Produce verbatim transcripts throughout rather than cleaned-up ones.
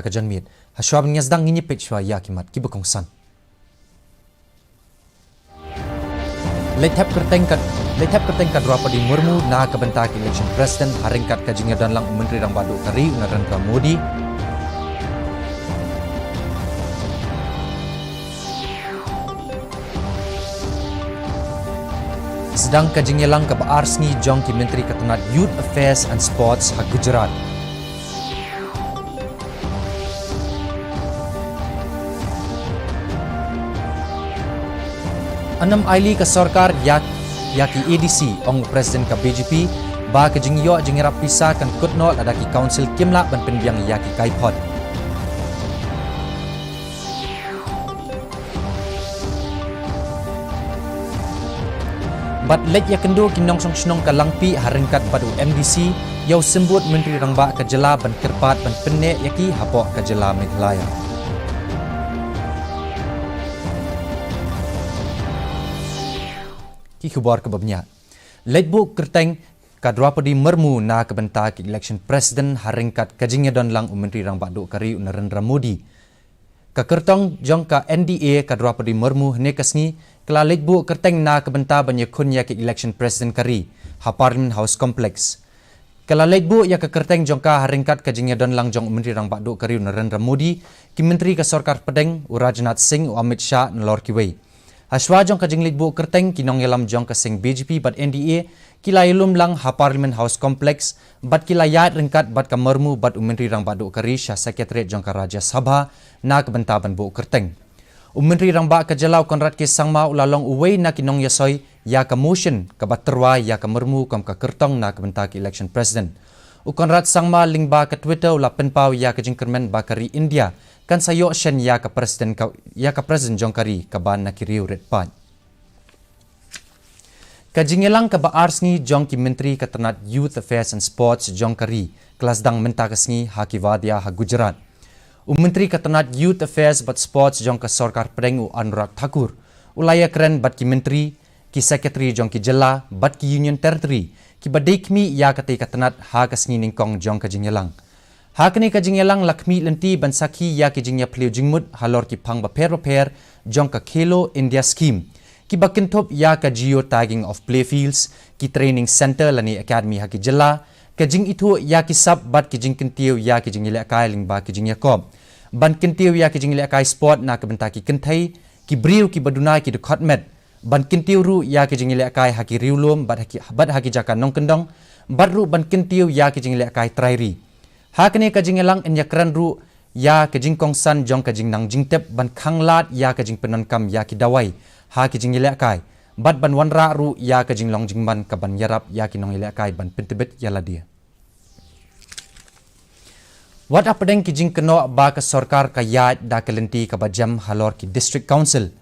ka janmiet. Hashwa ban ïa sdang ngin ïa peit shwa ïa ki mat kiba kongsan. Leit thep kyrteng ka, leit thep kyrteng ka Draupadi Murmu na ka bynta ka election president ha ryngkat ka jingïadonlang u Myntri Rangbah Duh ka ri u Narendra Modi. Sdang ka jingïalang kaba ar sngi jong ki Myntri ka tnat Youth Affairs and Sports ha Gujarat. Ym ailad ka sorkar ïa, ïa ki A D C, ong u President ka B J P, ba ka jingïoh jingïarap pisa kan kut noh lada ki council kim lah ban pynbiang ïa ki kaiphod. Bad leit ïakynduh ki nongshong shnong ka Langpih ha ryngkat bad u M D C, ïa u symbud Myntri Rangbah ka jylla ban kyrpad ban pynneh ïa ki hapoh ka jylla Meghalaya. Ki khubor kaba bniah. Leit buh kyrteng ka Draupadi Murmu na ka bynta ka election president ha ryngkat ka jingïadonlang u Myntri Rangbah Duh ka ri u Narendra Modi. Ka kyrtong jong ka N D A ka Draupadi Murmu hynne ka sngi ka la leit buh kyrteng na ka bynta ban ïakhun ïa ka election president ka ri ha Parliament House Complex. Ka la leit buh ïa ka kyrteng jong ka ha ryngkat ka jingïadonlang jong u Myntri Rangbah Duh ka ri u Narendra Modi, ki Myntri ka Sorkar Pdeng, u Rajnath Singh, u Amit Shah, nalor kiwei. Hashwa jong ka jingleit buh kyrteng, ki nongïalam jong ka seng B J P bad N D A ki la ïalum lang ha Parliament House Complex bad ki la ïaid ryngkat bad ka Murmu bad u Myntri Rangbah Duh ka ri sha Secretariat jong ka Rajya Sabha na ka bynta ban buh kyrteng. U Myntri Rangbah ka jylla u Conrad K Sangma u la long uwei na ki nongïasoi ïa ka motion kaba tyrwa ïa ka Murmu kum ka kyrtong na ka bynta ka election president. U Conrad Sangma lyngba ka Twitter u la pynpaw ïa ka jingkyrmen ba ka ri India kan sa ïoh shen ïa ka president ka, ïa ka president jong ka ri kaba na ki riew rit paid. Ka jingïalang kaba ar sngi jong ki Myntri ka tnat Youth Affairs and Sports jong ka ri ka la sdang mynta ka sngi ha Kevadia ha Gujarat. U Myntri ka tnat Youth Affairs bad Sports jong ka Sorkar Pdeng u Anurag Thakur u la ïakren bad ki Myntri, ki Secretary jong ki jylla bad ki Union Territory kiba dei khmih ïa katei ka tnat ha ka sngi nyngkong jong ka jingïalang. Ha kane ka jingïalang la khmih lynti ban sakhi ïa ki jingïaphylliew jingmut halor ki phang bapher bapher jong ka Khelo India Scheme, kiba kynthup ïa ka geotagging of playfields, ki training centre lane academy ha ki jylla, ka jingithuh ïa ki sap bad ki jingkyntiew ïa ki jingïalehkai lyngba ki jingïakop, ban kyntiew ïa ki jingïalehkai sport na ka bynta ki kynthei, ki briew kiba duna ki dkhot met, ban kyntiew ruh ïa ki jingïalehkai ha ki riewlum bad ha ki, bad ha ki jaka nongkyndong, bad ruh ban kyntiew ïa ki jingïalehkai trai ri. Ha kane ka jingïalang yn ïakren ruh ïa ka jingkongsan jong ka jingnang jingtip ban khanglad ïa ka jingpyndonkam ïa ki dawai ha ki jingïalehkai bad ban wanrah ruh ïa ka jinglong jingman kaban ïarap ïa ki nongïalehkai ban pyntbit ïa lade. Wat hapdeng ki jingkynnoh ba ka sorkar ka ïaid da ka lynti kaba jem halor ki District Council,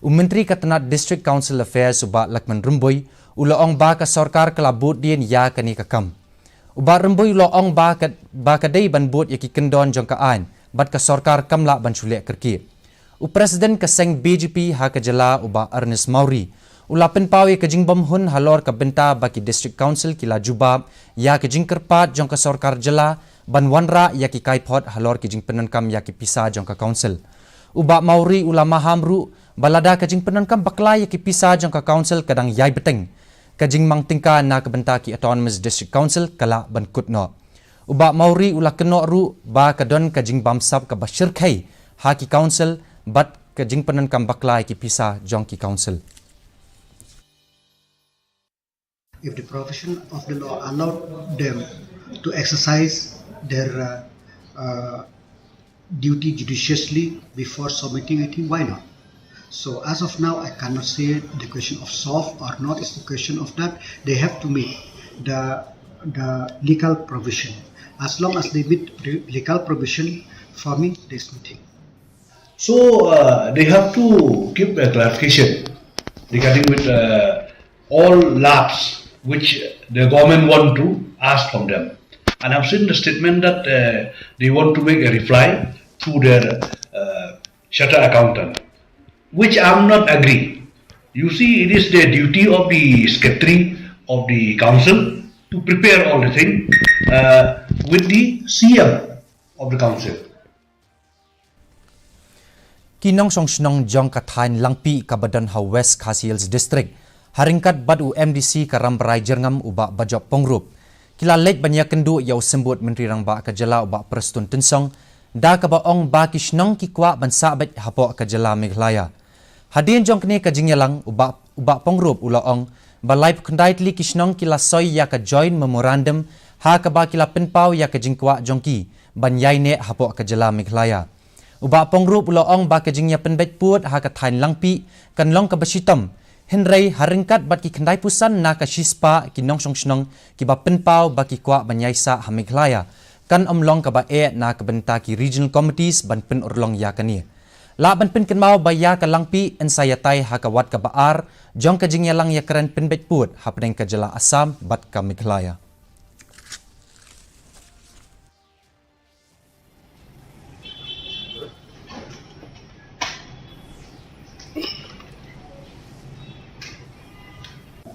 u Myntri ka tnat District Council Affairs u Bah Lahkmen Rymbui u la ong ba ka sorkar ka la bud dien ïa kane ka kam. U Bah Rymbui u la ong ba ka, ba ka dei ban bud ïa ki kyndon jong ka aiñ bad ka sorkar kam lah ban shu leh kyrkieh. U President ka seng B J P ha ka jylla u Bah Ernest Mawrie u la pynpaw ïa ka jingbymhun halor ka bynta ba ki District Council ki la jubab ïa ka jingkyrpad jong ka sorkar jylla ban wanrah ïa ki kaiphod halor ki jingpyndonkam ïa ki pisa jong ka Council. U Bah Mawrie u la maham ruh ba lada ka jingpyndonkam bakla ïa ki pisa jong ka Council ka dang ïai bteng, ka jingmang tyngka na ka bynta ki Autonomous District Council ka lah ban kut noh. U Bah Mawrie u la kynnoh ruh ba ka don ka jingbamsap kaba shyrkhei ha ki Council bad ka jingpyndonkam bakla ïa ki pisa jong ki Council. If the provision of the law allowed them to exercise their uh, uh, duty judiciously before submitting, I think why not? So as of now, I cannot say the question of soft or not is the question of that. They have to meet the the legal provision. As long as they meet the legal provision, for me, there's nothing. So uh, they have to give a clarification regarding with uh, all laws which the government want to ask from them. And I've seen the statement that uh, they want to make a reply through their uh, chartered accountant, which I'm not agree. You see, it is the duty of the secretary of the council to prepare all the thing uh, with the C M of the council. Ki nongshong shnong jong ka thaiñ Langpih kaba don ha West Khasi Hills District, ha ryngkat bad u M D C ka Rambrai Jyrngam u Bah Bajop Pyngrope, ki la leit ban ïakynduh ïa u Symbud Myntri Rangbah ka jylla u Bah Prestone Tynsong, da kaba ong ba ki shnong ki kwah ban sah beit hapoh ka jylla Meghalaya. Hadien jong kane ka jingïalang u Bah, u Bah Pyngrope u la ong ba laiphew khyndai tylli ki shnong ki la soi ïa ka joint memorandum ha kaba ki la pynpaw ïa ka jingkwah jong ki ban ïaineh hapoh ka jylla Meghalaya. U Bah Pyngrope u la ong ba ka jingïapynbeit pud ha ka thaiñ Langpih kan long kaba shitom. Hynrei ha ryngkat bad ki khyndai phew san na ka shispah ki nongshong shnong kiba pynpaw ba ki kwah ban ïaisah ha Meghalaya, kan ym long kaba eh na ka bynta ki regional committees ban pynurlong ïa kane. Lah ban pynkynmaw ba ïa ka Langpih yn sa ïatai ha ka wat kaba ar jong ka jingïalang ïakren pynbeit pud hapdeng ka jylla Assam bad ka Meghalaya.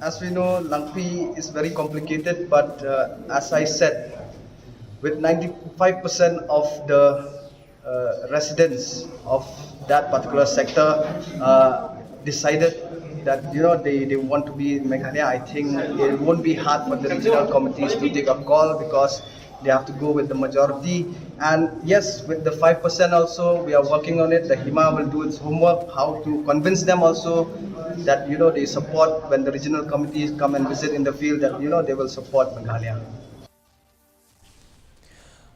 As we know, Langpih is very complicated, but, uh, as I said, with ninety-five percent of the, uh, residents of that particular sector, uh, decided that, you know, they, they want to be in Meghalaya, I think it won't be hard for the regional committees to take a call because they have to go with the majority. And yes, with the five percent also, we are working on it. The HIMA will do its homework, how to convince them also that, you know, they support when the regional committees come and visit in the field, that, you know, they will support Meghalaya.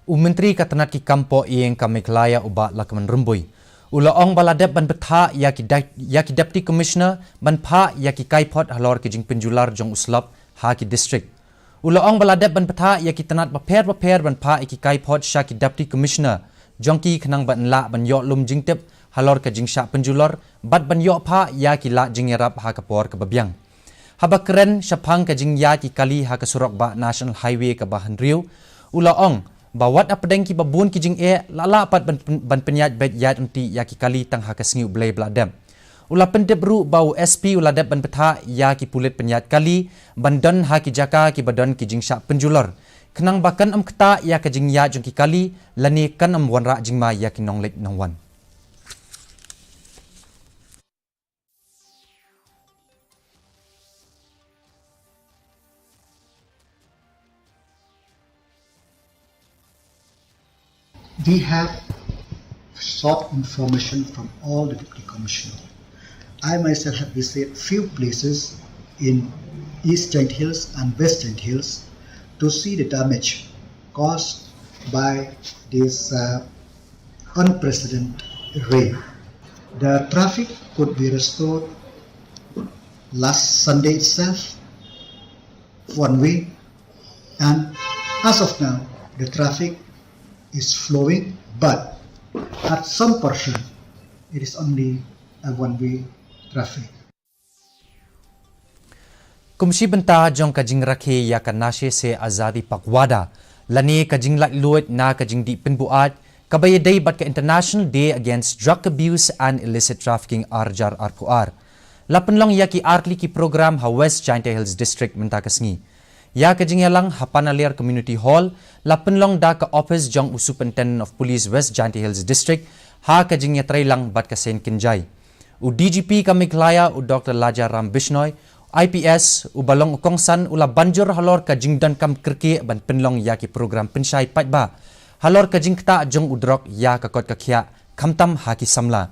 U Myntri ka tnat ki kam poh ïing ka Meghalaya u Bah Lahkmen Rymbui u la ong ba la dep ban bthah ïa ki dai-, ïa ki Deputy Commissioner ban phah ïa ki kaiphod halor ki jingpynjular jong u slap ha ki district. U la ong ba la dep ban bthah ïa ki tnat bapher bapher ban phah ïa ki kaiphod sha ki Deputy Commissioner jong ki khnang ban lah ban ïoh lum jingtip halor ka jingshah pynjulor bad ban ïoh phah ïa ki lad jingïarap ha ka por kaba biang. Haba kren shaphang ka jingïaid ki kali ha ka surok bah National Highway kaba hynriew, u la ong ba wat hapdeng kiba bun ki jingeh, la lah pat ban, ban pynïaid beit ïaid lynti ïa ki kali tang ha ka sngi U Blei ba la dep. U la pyntip ruh ba u S P u la dep ban bthah ïa ki pulit pynïaid kali ban don ha ki jaka kiba don ki jingshah pynjulor, khnang ba kan ym ktah ïa ka jingïaid jong ki kali lane kan ym wanrah jingma ïa ki nongleit nongwan. We have sought information from all the deputy commissioner. I myself have visited few places in East Jaintia Hills and West Jaintia Hills to see the damage caused by this, uh, unprecedented rain. The traffic could be restored last Sunday itself, one way, and as of now, the traffic is flowing, but at some portion, it is only a one-way traffic. Kum shi bynta jong ka jingrakhe ïa ka Nashe Se Azadi Pakhwada, lane ka jinglaitluid na ka jingdih pynbuaid, kaba ïadei bad ka International Day Against Drug Abuse and Illicit Trafficking, ar hajar arphew ar, la pynlong ïa ki artylli ki program ha West Jaintia Hills District mynta ka sngi. Ïa ka jingïalang ha Panaliar Community Hall la pynlong da ka ophis jong u Superintendent of Police West Jaintia Hills District, ha ka jingïatreilang bad ka seng kynjai. U D G P ka Meghalaya, u Doktor Laja Ram Bishnoi, I P S, uba long u kongsan, u la ban jur halor ka jingdonkam kyrkieh ban pynlong ïa ki program pynshai paidbah halor ka jingktah jong u drok ïa ka kot ka khiah, khamtam ha ki samla.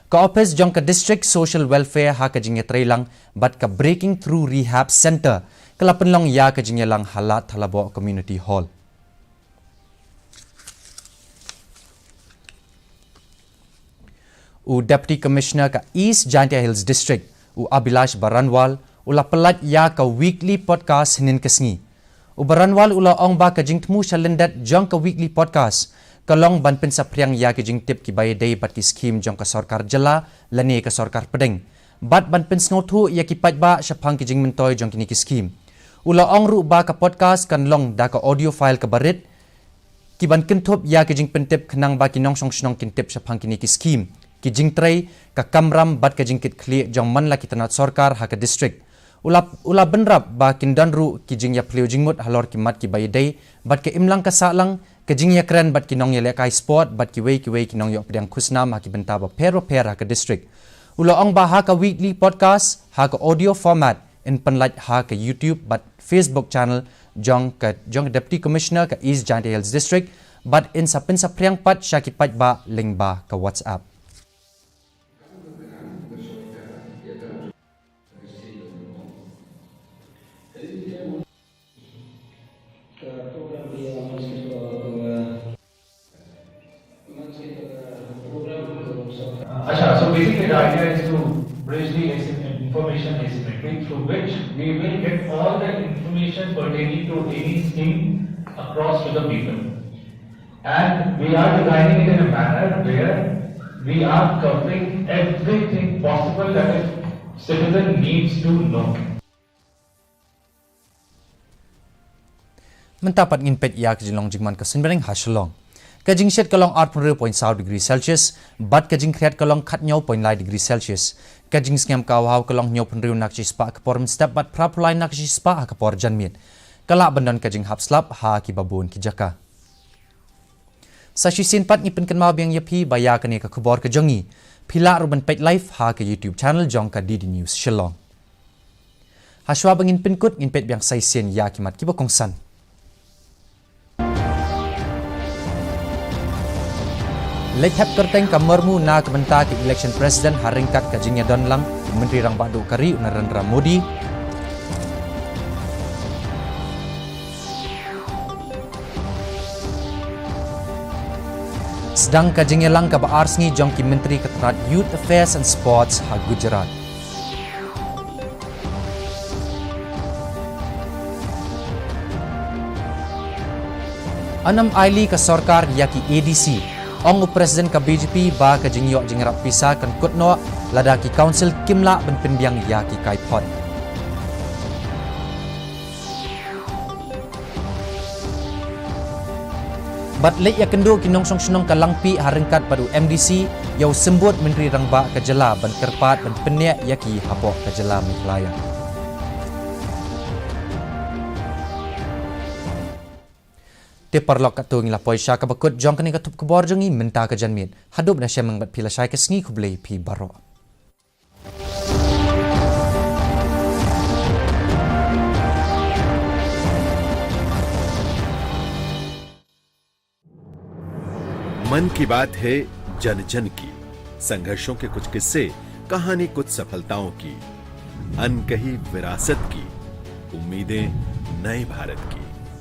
Ka ophis jong ka District Social Welfare ha ka jingïatreilang bad ka Breaking Through Rehab Centre ka la pynlong ïa ka jingïalang ha Lad Thalaboh Community Hall. U Deputy Commissioner ka East Jaintia Hills District, u Abhilash Baranwal, u la pyllait ïa ka weekly podcast hynnin ka sngi. U Baranwal u la ong ba ka jingthmu sha lyndet jong ka weekly podcast ka long ban pynsaphriang ïa ki jingtip kiba ïadei bad ki skhim jong ka sorkar jylla lane ka sorkar pdeng, bad ban pynsngewthuh ïa ki paidbah shaphang ki jingmyntoi jong kine ki skhim. U la ong ruh ba ka podcast kan long da ka audio file kaba rit, ki ban kynthup ïa ki jingpyntip khnang ba ki nongshong shnong kin tip shaphang kine ki skhim, ki jingtrei, ka kamram bad ka jingkitkhlieh jong man la ki tnat sorkar ha ka district. U la, u la bynrap ba kin don ruh ki jingïaphylliew jingmut halor ki mat kiba ïadei bad ka imlang ka sahlang, ka jingïakren bad ki nongïalehkai sport bad kiwei kiwei ki nongïoh pdiang khusnam ha ki bynta bapher bapher ha ka district. U la ong ba ha ka weekly podcast ha ka audio format yn pynlait ha ka YouTube bad Facebook channel jong ka, jong ka Deputy Commissioner ka East Jaintia Hills District bad yn sa pynsaphriang pat sha ki paidbah lyngba ka WhatsApp. Acha, so basically the idea is to bridge the asym-, information asymmetry through which we will get all the information pertaining to any scheme across to the people. And we are designing it in a manner where we are covering everything possible that a citizen needs to know. Mynta pat ngin peit ïa ka jinglong jingman ka suiñbneng ha Shillong. Ka jingshit ka long arphew hynriew point saw degree Celsius bad ka jingkhriat ka long khathynñiew point lai degree Celsius. Ka jingsngem ka haw ka long hynñiewphew hynriew na ka shispah ha ka por mynstep bad phraphew lai na ka shispah ha ka por janmiet. Ka lah ban don ka jinghap slap ha kiba bun ki jaka. Sa shisien pat ngi pynkynmaw biang ïa phi ba ïa kane ka khubor ka jong ngi phi lah ruh ban peit live ha ka YouTube channel jong ka D D News Shillong. Hashwa ba ngin pynkut ngin peit biang sa shisien ïa ki mat kiba kongsan. Leit thep kyrteng ka Murmu na ka bynta ka election president ha ryngkat ka jingïadon lang u Myntri Rangbah Duh ka ri u Narendra Modi. Sdang ka jingïalang kaba ar sngi jong ki myntri ka tnat Youth Affairs and Sports ha Gujarat. Yn ym ailad ka sorkar ïa ki A D C. Ong u president ka B J P ba ka jingïoh jingïarap pisa kan kut noh lada ki council kim lah ban pynbiang ïa ki kaiphod. Bad leit ïakynduh ki nongshong shnong ka Langpih ha ryngkat bad u M D C ïa u symbud myntri rangbah ka jylla ban kyrpad ban pynïaid ïa ki hapoh ka jylla Meghalaya. Te paralok, katto ngi la poi sha kaba kut jong kane ka thup khubor jong ngi mynta ka janmiet. Haduh ban ïashem lang bad phi lashai ka sngi, khublei phi baroh. मन की बात है जन जन की, संघर्षों के कुछ किस्से, कहानी कुछ सफलताओं की, अनकही विरासत की, उम्मीदें नए भारत की।